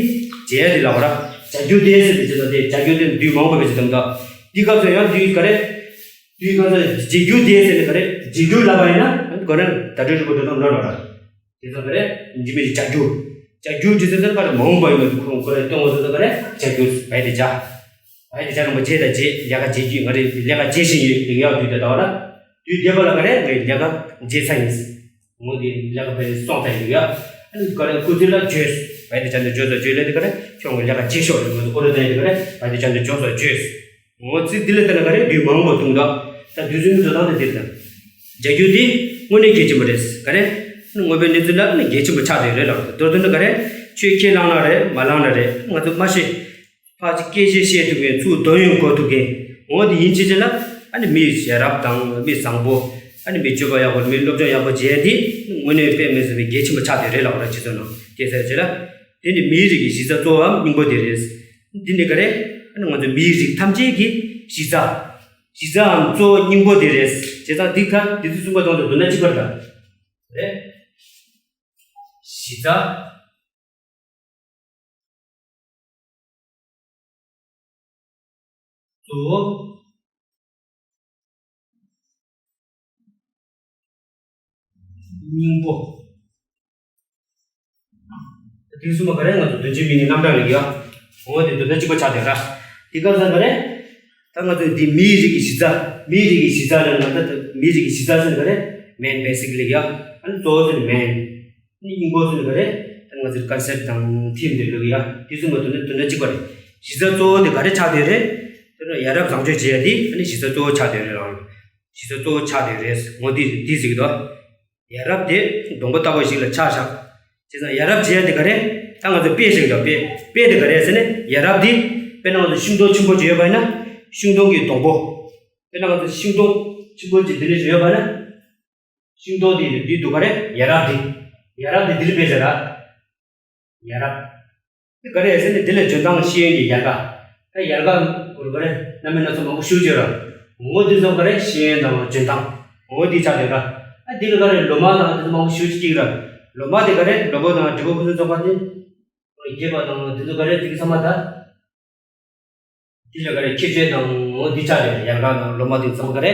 བྱས་དེ་ལ་བ་ར། བྱ་རྒྱུ་དེ་ཟེར་དེ་བྱེད་དང་དེ་བྱ་རྒྱུ་དེ་དུས་མ་འོངས་པ་བེད་སྤྱོད་དང་ད། འདི་སྐབས་སུ་ཡང་དུས་ག་རེ། དུས་གང་ས་རྗེས་འཇུག་དེ་ཟེར་ནས་ག་རེ་འཇིག་རྒྱུ་ལབ་པ་ཡིན་ན་ག་རེ་ད་དྲོད་རིག་པ་དྲོད་དང་ནོར་བ་ར། དེ་ཚོ་ག་རེ་འཇིག་མི་རིགས་བྱ་རྒྱུ། བྱ་རྒྱུ་དེ་ཚོ་ག་རེ་མ་འོངས་པ་ཡིན་པ་དེ་ཁོ་རང་ག་རེ་སྟོན་པ་ཚོ་ག་རེ་བྱ་རྒྱུ་བས་དེ་བྱ། བས་དེ་བྱ་རང་པ་རྗེས་དང་རྗེས་ལས་ཀ་རྗེས་རྒྱུ་ང་རེ་ལས་ཀ་རྗེས་བཞིན་ཡོད་ཡག་དུས་དེ་ལྟ་བ་ལ། དུས་འདས་པ་ལ་ག་རེ་ངའི་ལས་ཀ་རྗེས་ཚར་ཡིན། ངོ་དེ་ལས་ཀ་བས་དེ་སོང་ཚར་ཡིན་ཡ། ཨ་ནི་ག་རེ་སྐུལ་ཚིག་ལ་བརྗོད། བས་དེ་བྱ་འདི་བརྗོད་ས་བརྗོད་ལས་དེ་ག་རེ་ཁྱོད་ངའི་ལས་ཀ་རྗེས་ཤོག་རེད་ངོ་དེ་ཀོ་རེ་ད་ཡིན་དེ་ག་རེ་བས་དེ་བྱ་འདི་བརྗོད་ས་བརྗོད། འོ་ཚིག་འདི་ལ་བལྟས་ན་ག་རེ་དུས་མ་འོངས་པ་དུང་དག་ད་དུས་ཚོད་འདི་ཚོ་དང་དེ་འདིར་དང་། བྱ་རྒྱུ་འདི་དངོས་གནས་གལ་ཆེན་པོ་རེད། ག་རེ། དངོས་པོའི་གནས་ཚུལ་ལ་ནི་གལ་ཆེན་པོ་ཆགས་བསྡད་རེད་ལགས། མདོར་བསྡུ་ན་ག་རེ། ཆོས་ཁས་བླངས་ན་རེད་མ་བླངས་ན་རེད་ང་ཚོ་སྨྲ་ཤེས། ཕར་ཅིག་སྐད་ཆ་བཤད་ཐུབ་མཁན་ཚུར་དོན་ཡང་གོ་ཐུབ་མཁན། འོ་དེ་ཡིན་ཕྱིན་ཆད་ལ། ཨ་ནི་མི་ཡ་རབས་དང་མི་བཟང་པོ། ཨ་ནི་མི་སྤྱོད་པ་ཡག་པོ་མི་སློབ་སྦྱོང་ཡག་པོ་བྱས་དེ། དངོས་གནས་དཔེ་མི་སྲིད་པའི་གལ་ཆེན་པོ་ཆགས་བསྡད་རེད་ལགས་ར་སྤྱི་ཚོགས་ནང་སྐད་ཆ་བྱས་ལ། དེ་ནི་མིའི་རིགས་ཀྱི་གཞི་རྩ་གཙོ་བོའམ་སྙིང་པོ་དེ་རེད། འདི་ནི་ག་རེ། ང་ཚོ་མིའི་རིགས་ཐམས་ཅད་ཀྱི་གཞི་རྩ། གཞི་རྩའམ་གཙོ་བོ་སྙིང་པོ་དེ་རེད། བྱས་ཙང་འདི་ག་འདི་ཚོ་གསུམ་ཀ་དོན་དུ་བསྡུ་ན་གཅིག་པ་རེད། རེད། གཞི་རྩ། གཙོ་བོ། སྙིང་པོ། དེ་གསུམ་པ་ག་རེ་ང་ཚོ་དོན་སྤྱི་མི་ནི་རྣམ་གྲངས་རིག་ཡ། འོ་དེ་དོན་དག་གཅིག་པ་ཆགས་བསྡད་ར། དེ་སྐབས་སུ་ག་རེ། ད་ང་ཚོ་འདི་མིའི་རིགས་ཀྱི་གཞི་རྩ། མིའི་རིགས་ཀྱི་གཞི་རྩ་ལ་ང་ཚོ་མིའི་རིགས་ཀྱི་གཞི་རྩ་ཟེར་ན་ག་རེ། མེན་བེ་སིག་ལིག་ཡ། ཨ་ནི་གཙོ་བོ་ཟེར་ན་མེན། ཨ་ནི་སྙིང་པོ་ཟེར་ན་ག་རེ། ད་ང་ཚོ་ཀོན་སེབ་དང་ཐིམ་དེ་ལོག་ཡ། དེ་གསུམ་པ་དོན་དག་དོན་དག་གཅིག་པ་རེད། གཞི་རྩ་གཙོ་བོ་དེ་ག་རེ་ཆགས་བསྡད་རེད། དེ་ནི་ཡ་རབས་བཟང་སྤྱོད་བྱེད་ཡ་དེ་ཨ་ནི་གཞི་རྩ་གཙོ་བོ་ཆགས་བསྡད་རེད་རང་། གཞི་རྩ་གཙོ་བོ་ཆགས་བསྡད་རེད། འོ་དེ་དེ་ཟིག་དོ། ཡ་རབས་དེ་སྡོང་པོ་ལྟ་བུ་ཞིག་ལ་ཆ་བཞག་བྱས་ཙང་ཡ་རབས་བྱེད་ཡ་དེ་ག་རེ། ད་ང་ཚོ་དཔེ་ཞིག་ལ་དཔེ། དཔེ་དེ་ག་རེ་ཟེར་ན་ཡ་རབས་དེ། དཔེར་ན་ང་ཚོ་ཤིང་སྡོང་ཆེན་པོ་ཅིག་ཡོད་པ་ཡིན་ན། ཤིང་སྡོང་གི་སྡོང་པོ། དཔེར་ན་ང་ཚོ་ཤིང་སྡོང་ཆེན་པོ་ཅིག་འདི་ནས་ཡོད་པ་ན། ཤིང་སྡོང་དེ་འདི་འདུག་ག་རེ་ཡ་རབས་དེ། ཡ་རབས་དེ་འདིར་དཔེ་བྱས་ར། ཡ་རབས། འདི་ག་རེ་ཟེར་ན་འདི་ལ་འཇོན་ཐང་ཤེས་ཡོན་གྱི་ཡལ་ག་ད་ཡལ་ག་འུར་ག་རེ་རྣམ་པའི་སྣ་ཚོགས་མང་པོ་ཞུ་བྱོས་ར། ངོ་འདི་ཚོ་ག་རེ་ཤེས་ཡོན་དང་འཇོན་ཐང་། ངོ་འདི་ཆགས་བསྡད་ར། ཨ་འདི་ལ་ག་རེ་ལོ་མ་དང་འདི་ཚོ་མང་པོ་ཞུ་ཅིག་ར། ལོ་མ་དེ་ག་རེ་ལོ་པོ་དང་འབྲི་གུ་ཁུ་ཚོ་ཚོགས་པ་དེ། རྒྱས་པ་དང་འདི་ཚོ་ག་རེ་འདི་གི་ཚང་མ་ད། འདི་ལ་ག་རེ་ཁྱད་ཆོས་དང་འོ་འདི་ཆགས་ཡོད་རེད། ཡལ་ག་དང་ལོ་མ་དེ་ཚང་མ་ག་རེ།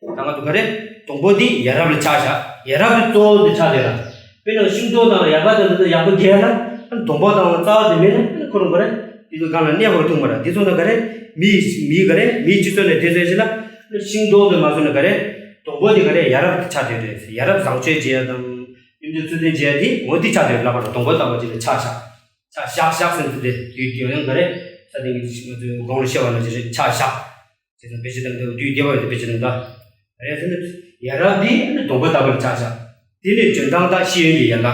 ད་ང་ཚོ་ག་རེ། སྡོང་པོ་འདི་ཡ་རབས་ལ་ཆགས་བཞག་ཡ་རབས་ཀྱི་གཙོ་བོ་འདི་ཆགས་ཡོད་ར། དཔེར་ན་ཤིང་སྡོང་དང་ཡལ་ག་དང་འདི་ཚོ་ཡག་པོ་རྒྱས་ན་སྡོང་པོ་དང་རྩ་བ་དེ་མེད་ན་ཁོ་རང་ག་རེ། འདི་ཚོ་སྒང་ལ་གནས་པར་ཐུག་མ་ར། འདི་ཚོ་ན་ག་རེ། མི་མི་ག་རེ་མིའི་སྤྱི་ཚོགས་ནས་དེ་ཚོའི་ཕྱི་ལ་ཤིང་སྡོང་དེ་མ་བཟོ་ན་ག་རེ། སྡོང་པོ་འདི་ག་རེ་ཡ་རབས་ཆགས་ཡོད་རེད། ཡ་རབས་བཟང་སྤྱོད་བྱེད་ཡ་དང་། མཉམ་དུ་ཚུལ་ལྡན་བྱེད་ཡ་དེ་འོ་འདི་ཆགས་ཡོད་ལབ་པ་ར། སྡོང་པོ་ལྟ་བུ་ཅིག་ལ་ཆགས་བཞག་ཆ་བཞག་ཟེར་ཚུལ་དེ་དུས་དེ་ཡང་ག་རེ། ས་སྟེང་གི་ང་ཚོའི་དགོངས་ལ་བཤད་པ་ནང་བཞིན་རེད། ཆ་བཞག་ཅེས་དང་བེད་སྤྱོད་དང་དུས་བདེ་བ་ཡོད་དེ་བེད་སྤྱོད་དང་ད། རེད་ཟེར་ན། ཡ་རབས་འདི་ནི་སྡོང་པོ་ལྟ་བུར་ཆ་བཞག་དེ་ནི་འཇོན་ཐང་དང་ཤེས་ཡོན་གྱི་ཡལ་ག་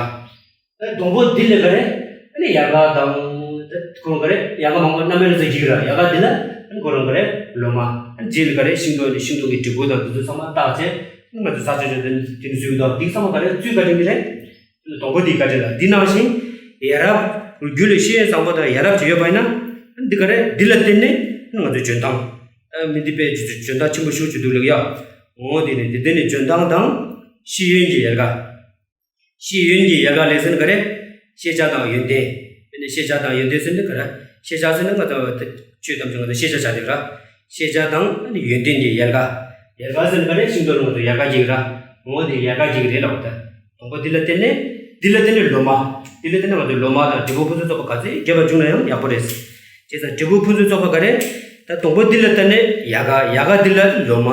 ད་སྡོང་པོ་འདི་ལས་ག་རེ། ཨ་ནི་ཡལ་ག་དང་། ཁོང་ག་རེ་ཡལ་ག་མང་པོ་རྣམ་པའི་རིགས་ཀྱི་ར་ཡལ་ག་འདི་ལ་ཨ་ནི་ཁོ་རང་ག་རེ་ལོ་མ། ཨ་ནི་རྗེས་ལ་ག་རེ་ཤིང་ཏོག་ནི་ཤིང་ཏོག་གི་འབྲས་བུ་དང་འདི་ཚོ་ཚང་མ་བཏགས་བྱས་ཨ་ནི་ང་ཚོ་ཟ་ཆོག་ཆོག་དེ་འདི་ཚོ་ཟེར་བ་དང་འདི་ཚང་མ་ག་རེ་བཅུད་བཀའ་དྲིན་གྱི་རེད། སྡོང་པོ་འདིའི་བཀའ་དྲིན་ལ། འདི་ནང་བཞིན་ཡ་རབས་རྒྱུད་ལ་ཤེས་ཡོན་བཟང་པོ་དང་ཡ་རབས་ཅིག་ཡོད་པ་ཡིན་ན་འདི་ག་རེ་འདི་ལ་བརྟེན་ནས་ང་ཚོའི་འཇོན་ཐང་ཨ་མི་འདི་དཔེ་འཇོན་ཐང་ཆེན་པོ་ཞེ་པོ་ཅིག་འདུག་ལབ་ཡ། འོ་དེ་ནས་འདི་དེ་ནས་འཇོན་ཐང་དང་ཤེས་ཡོན་གྱི་ཡལ་ག་ཤེས་ཡོན་གྱི་ཡལ་ག་ལས་ཟེར་ན་ག་རེ། ཤེས་བྱ་དང་ཡོན་ཏན། དེ་ནས་ཤེས་བྱ་དང་ཡོན་ཏན་ཟེར་ན་ག་རེ། ཤེས་བྱ་ཟེར་ན་ང་ཚོ་ཆོས་ཐམས་ཅད་ང་ཚོ་ཤེས་བྱ་བྱ་དེ་ར། ཤེས་བྱ་དང་ཡོན་ཏན་གྱི་ཡལ་ག། ཡལ་ག་ཟེར་ན་ག་རེ་ཤིང་ཏོག་ལ་ང་ཚོ་ཡལ་ག་རྒྱག་ར། ངོ་བོ་དེ་ཡལ་ག་རྒྱག་རེད་ལབ་པ་ད། སྡོང་པོ་འདི་ལ་བརྟེན་ནས། འདི་ལ་བརྟེན་ནས་ལོ་མ། འདི་ལ་བརྟེན་ནས་ང་ཚོ་ལོ་མ་དང་འབྲས་བུ་ཕུན་སུམ་ཚོགས་པ་ག་ཚོད་རྒྱས་པ་བྱུང་ན་ཡང་ཡག་པོ་རེད། བྱས་ཙང་འབྲས་བུ་ཕུན་སུམ་ཚོགས་པ་ག་རེ། ད་སྡོང་པོ་འདི་ལ་བརྟེན་ནས་ཡལ་ག། ཡལ་ག་འདི་ལ་ལོ་མ།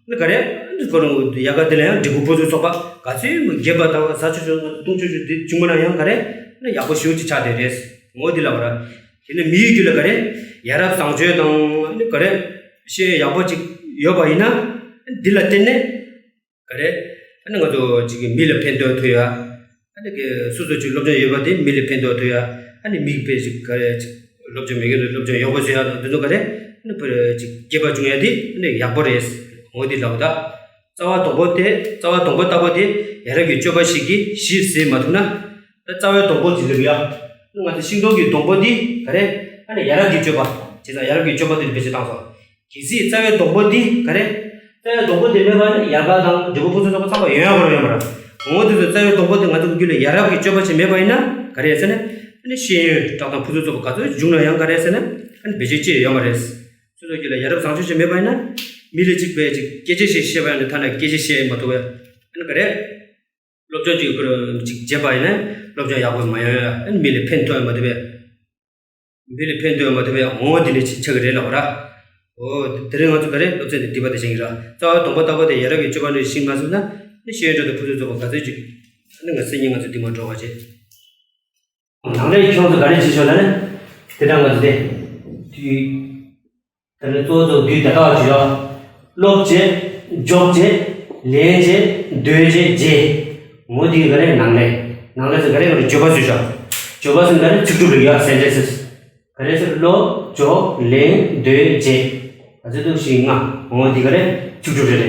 ནི་ག་རེ། འདི་ཁོ་རང་ཡལ་ག་འདི་ལ་ཡང་འབྲས་བུ་ཕུན་སུམ་ཚོགས་པ་ག་ཚོད་རྒྱས་པ་དང་ཟ་ཆོག་ཆོག་བཏུང་ཆོག་ཆོག་འདི་བྱུང་བ་ན་ཡང་ག་རེ། ནི་ཡག་པོ་ཞེ་པོ་ཅིག་ཆགས་བསྡད་རེད། ངོ་བོ་འདི་ལ་བ་ར། དེ་ནས་མི་ཡི་རྒྱུད་ལ་ག་རེ། ཡ་རབས་བཟང་སྤྱོད་དང་ནི་ག་རེ། ཤེས་ཡོན་ཡག་པོ་ཅིག་ཡོད་པ་ཡིན་ན། འདི་ལ་བརྟེན་ནས། ག་རེ། ཨ་ནི་ང་ཚོ་ཅིག་མི་ལ་ཕན་ཐོགས་ཐུབ་ཡ། ཨ་ནི་གི་སོ་སོ་ཅིག་སློབ་སྦྱོང་ཡོད་པ་དེ་མི་ལ་ཕན་ཐོགས་ཐུབ་ཡ། ཨ་ནི་མིག་དཔེ་ཅིག་ག་རེ་ཅིག་སློབ་སྦྱོང་མེད་མཁན་ཚོ་སློབ་སྦྱོང་ཡག་པོ་བཟོ་ཡ་དང་དེ་ཚོ་ག་རེ། ཨ་ནི་བུ་ཅིག་སྐྱེས་པ་བྱུང་ཡ་དེ་ཨ་ནི་ཡག་པོ་རེད། འོ་དེ་ལབ་ད། རྩ་བ་སྡོང་པོ་དེ་རྩ་བ་སྡོང་པོ་ལྟ་བུ་དེ་ཡ་རབས་ཀྱི་སྤྱོད་པ་ཞིག་གིས་གཞི་བཟོས་མ་ཐུབ་ན། ད་རྩ་བའི་སྡོང་པོ་ཅིག་ལབ་ཡ། ང་ཚོ་ཤིང་ཏོག་གི་སྡོང་པོ་འདི་ག་རེ། ཨ་ནི་ཡ་རབས་ཀྱི་སྤྱོད་པ། བྱས་ཙང་ཡ་རབས་ཀྱི་སྤྱོད་པ་འདི་ལ་བེད་སྤྱོད་བཏང་སོང་། གལ་སྲིད་རྩ་བའི་སྡོང་པོ་འདི་ག་རེ། རྩ་བའི་སྡོང་པོ་འདི་མེད་པ་ནི་ཡལ་ག་དང་འབྲས་བུ་ཕུན་སུམ་ཚོགས་པ་ཚང་མ་ཡོང་ཡ་མ་རེད། ཡོང་མ་རེད། འོ་དེ་ཚོ་རྩ་བའི་སྡོང་པོ་འདི་ང་ཚོ་རྒྱུད་ལ་ཡ་རབས་ཀྱི་སྤྱོད་པ་ཞིག་མེད་པ་ཡིན་ན་ག་རེ་ཟེར་ན། ཨ་ནི་ཤེས་ཡོན་བཀྲག་མདངས་ཕུན་སུམ་ཚོགས་པ་ག་ཚོད་བྱུང་ན་ཡང་ག་རེ་ཟེར་ན། ཨ་ནི་བེད་སྤྱོད་ཅི་ཡང་ཡོད་མ་རེད། སོ་སོ་རྒྱུད་ལ་ཡ་རབས་བཟང་སྤྱོད་ཅིག་མེད་པ་ཡིན་ན། མི་ལ་ཅིག་པས་ཅིག་སྐད་ཆ་ཞིག་བཤད་པ་ཡིན་ན་ཐ་ན་སྐད་ཆ་བཤད་མ་ཐུབ་པ། ཨ་ནི་ག་རེ། སློབ་སྦྱོང་ཅིག་ཁོ་རང་ཅིག་བྱས་པ་ཡིན་ན་སློབ་སྦྱོང་ཡག་པོ་མ་ཡོང་ཡ། ཨ་ནི་མི་ལ་ཕན་ཐོགས་ཡ་མ་ཐུབ་པས། མི་ལ་ཕན་ཐོགས་མ་ཐུབ་པའི་ངོ་བོ་འདི་ནས་ཅིག་ཆགས་ཀྱི་རེད་ལབ་པ་ར། འོ་དེ་རིང་ང་ཚོ་ག་རེ་སློབ་ཚན་འདི་འདི་པ་དེ་བཞིན་ར། རྩ་བ་སྡོང་པོ་ལྟ་བུ་དེ་ཡ་རབས་ཀྱི་སྤྱོད་པ་ནས་ཤིང་མ་བཟུང་ན། ནི་ཤེས་ཡོན་ཕྲག་དོག་ཕུན་སུམ་ཚོགས་པ་ག་ཚོད་ཅིག་ནི་ང་སེམས་ཉིད་ང་ཚོ་འདི་མ་འགྲོ་བ་བྱེད། ནང་ལས་ཁྱོད་ཚོ་ག་རེ་བྱེད་ཆོག་ལ་ནི། དེ་དང་ང་ཚོ་དེ། དུས། ད་ནི་གཙོ་བོ་གཙོ་བོ་དུས་ད་ལྟ་བ་བྱེད་ཡོད། སློབ་བྱེད། འཇོག་བྱེད། ལེན་བྱེད། འདོན་བྱེད། བྱེད། ངོ་དེ་ག་རེ་ནང་ལས། ནང་ལས་སུ་ག་རེ་ག་རེ་བརྗོད་པ་བཟོས་ཤག་བརྗོད་པ་སུ་ག་རེ་ཚིག་གྲུབ་རེད་ཡ་སེན་ཊེན་སི། ག་རེ་ཟེར་སློབ་འཇོག་ལེན་འདོན་བྱེད། ག་ཚོད་འདུག་བཞི་ལྔ། འོ་འདི་ག་རེ་ཚིག་གྲུབ་རེ་རེ།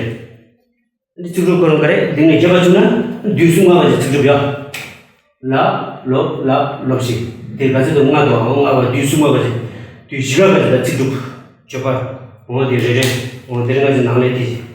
འདི་ཚིག་གྲུབ་ཁོ་རང་ག་རེ་འདི་ནས་རྒྱབ་པ་བྱུང་ན་དུས་གསུམ་ལྔ་པ་ཅིག་ཚིག་གྲུབ་ཡ། ལབ་སློབ་ལབ་སློབ་ཞིག་དེ་ག་ཚོད་འདུག་ལྔ་འདུག་འོ་ལྔ་པ་དུས་གསུམ་ལྔ་པ་ཅིག་དུས་བཞི་ལྔ་པ་ཅིག་ལ་ཚིག་གྲུབ་བརྗོད་པ། འོ་འདི་རེ་རེ། འོ་འདི་རེ་ང་ཚོ་ནང་ལས་དེ།